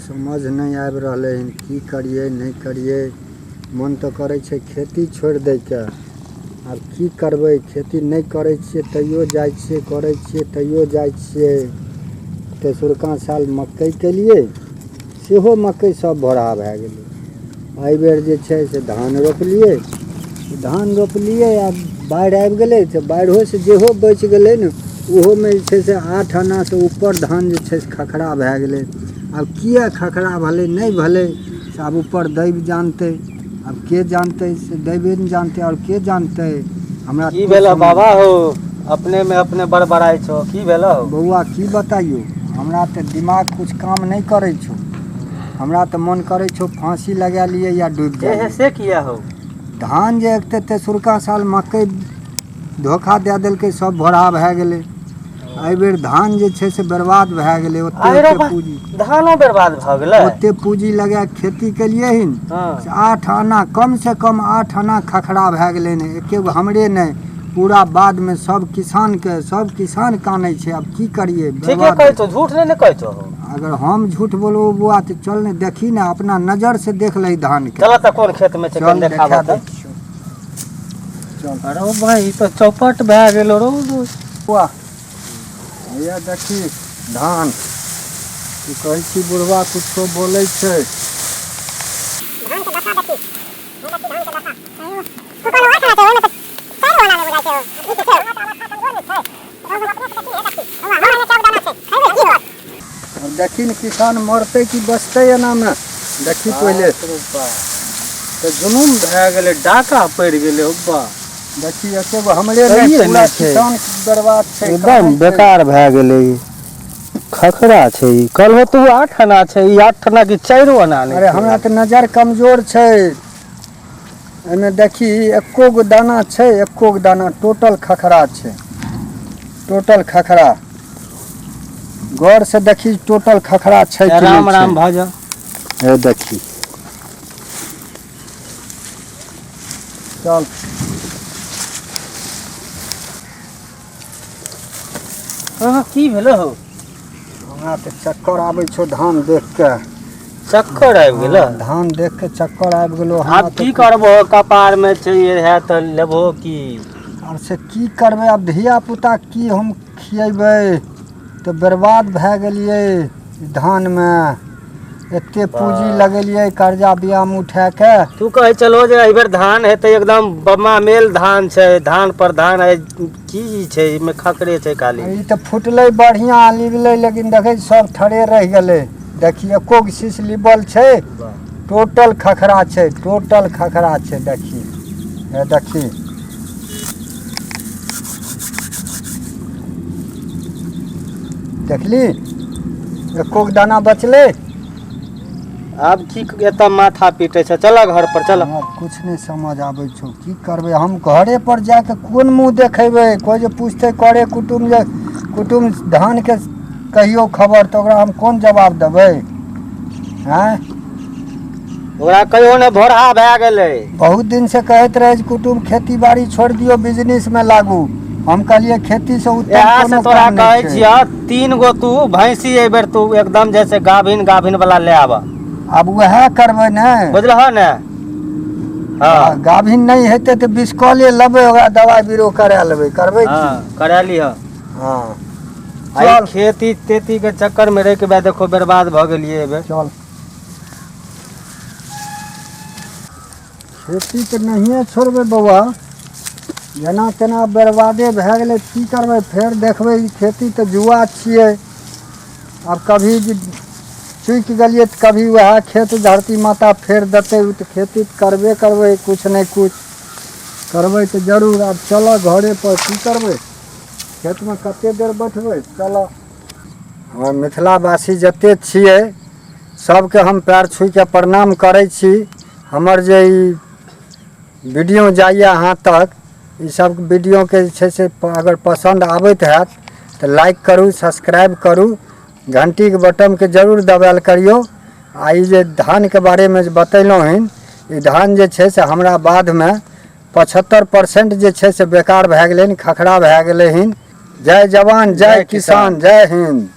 समझ नहि आबि रहलै हन की करियै नहि करियै मन तऽ करै छै खेती छोड़ि दैके आब की करबै खेती नहि करै छियै तैयो जाइ छियै करै छियै तैयो जाइ छियै तेसुरका साल मकइ केलियै सेहो मकइ सब भोरहा भए गेलै एहिबेर जे छै से धान रोपलियै धान रोपलियै आ बाढ़ि आबि गेलै तऽ बाढ़िओसँ जेहो बचि गेलै ने ओहोमे जे छै से 8 आनासँ ऊपर धान जे छै से खखरा भए गेलै। आब किए खखरा भेलै नहि भेलै से आब ऊपर दैव जानतै, आब के जानतै से दैवे ने जानतै आओर के जानतै। हमरा की भेल बाबा हो, अपने में अपने बड़बड़ाइ छौ, की भेल हो? बौआ की बताइयो, हमरा तऽ दिमाग कुछ काम नहि करै छौ। हमरा तऽ मन करै छौ फाँसी लगा लिए या डूबि जाइए। से किया हो? धान जे एक तऽ तेसुरका साल मकइ धोखा दए देलकै, सब भोरहा भए गेलै। एहिबेर धान जे छै से बर्बाद भए गेलै। ओते ओते पूँजी धानो बर्बाद भऽ गेलै, ओते पूँजी लगा कऽ खेती केलियै हन से 8 आना, कम से कम 8 आना खखरा भए गेलै। ने एके गो हमरे नहि, पूरा बादमे सब किसानके, सब किसान कानै छै। आब की करियै? ठीके कहै छौ, झूठ नहि ने कहै छौ। अगर हम झूठ बोलबो बौआ तऽ चल ने देखी ने, अपना नजर से देख लही धान के। चल तऽ कोन खेत में छै, चल देखाबऽ देखा तऽ। दै छियौ, चल। अरे भाई, ई तऽ चौपट भए गेलो रौ। बौआ हैया देखी धान, की कहै छी बुढ़वा कुछो बोलै छै। आब देखी ने किसान मरतै कि बचतै एनामे, देखी पहिले। तऽ जुनून भए गेलै, डाका पड़ि गेलै हो बा। देखी एके गो हमरे नहि, सहिए पूरा नहि छै। किसान बर्बाद छै, एकदम कानै छै। बेकार भए गेलै। ई खखरा छै, ई कलहो तू 8 आना छै, ई 8 आना कि 4 आना नहि अरे छै। हमरा तऽ नजर कमजोर छै। एहिमे देखी एको गो दाना छै, एको गो दाना, टोटल खखरा छै, टोटल खखरा। गौर से देखी टोटल खखरा छै कि नहि राम छै। राम भऽ जा। हे देखी, चल। हाँ, की भेलो हो? हमरा तऽ चक्कर आबै छौ धान देख के। चक्कर आबि गेल? हाँ, धान देख के चक्कर आबि गेलो हमरा। आब तऽ की करबो, कपार में छै है तऽ लेबहो की? आर से की करबै आब, धिया पुता की हम खियेबै? तऽ बर्बाद भए गेलियै धानमे, एते पूँजी लगेलियै कर्जा बियाम उठा के। तू कहै छलो जे एहि बेर धान हेतै एकदम बम्मा मेल धान छै, धान पर धान है, की छै एहिमे? खकरे छै खाली। ई तऽ फुटलै बढ़िआँ लिबलै, लेकिन देखै छी सब ठरे रहि गेलै। देखी एको गो शीश लिबल छै? टोटल खखरा छै, टोटल खखरा छै। देखी, हे देखी। देखली एको गो दाना बचलै? आब की एतऽ माथा पीटे छै, चल घर पर चल। हमरा कुछ नहि समझ आबै छौ, की करबै हम? घरे पर जाके कोन मुँह देखेबै? कोइ जे पूछतै करे कुटुम्ब जे कुटुम्ब धानके कहियो खबर, तऽ ओकरा हम कोन जवाब देबै? आँय, ओकरा कहियो ने भोरहा भए गेलै। बहुत दिन से कहैत रहै जे कुटुम्ब खेती बाड़ी छोड़ि दियौ, बिजनेस में लागू। हम कहलियै खेती से उत्तम इएह से कोनो तोरा काम नहि कहै छै। छियह, 3 गो तू भैंसी एहि बेर तू एकदम जैसे गाभिन गाभिन वाला ले आबऽ। आब वएह करबै ने। बुझलह ने? हाँ। गाभिन नहि हेतै तऽ बिस्कले लेबै, ओकरा दवाइ बीरो करा लेबै, करबै की? हाँ, करा लिह। हाँ। आ ई चल। खेती तेती के चक्कर में रहि के बा देखो बर्बाद भऽ गेलियै एहि बेर। चल, खेती तऽ नहिए छोड़बै बौआ, जेना तेना बर्बादे भए गेलै की करबै, फेर देखबै। ई खेती तऽ जुआ छियै, आब कभी जे चुकि गेलियै तऽ कभी वएह खेत धरती माता फेर देतै। ओ तऽ खेती तऽ करबे करबै, किछु नहि किछु करबै तऽ जरूर। आब चलऽ घरे पर, की करबै खेतमे कते देर बैठबै, चलऽ। हमर मिथिलावासी जते छियै सबके हम पैर छुइके प्रणाम करै छी। हमर जे ई वीडियो जाइए अहाँ तक, ई सब वीडियोके जे छै से अगर पसन्द आबैत हैत तऽ लाइक करू, सब्सक्राइब करू, घंटीके बटनके जरूर दबायल करियौ। आ ई जे धानके बारेमे जे बतेलहुँ हन, ई धान जे छै से हमरा बाधमे 75% जे छै से बेकार भए गेलै हन, खखरा भए गेलै हन। जय जवान, जय किसान, जय हिन्द।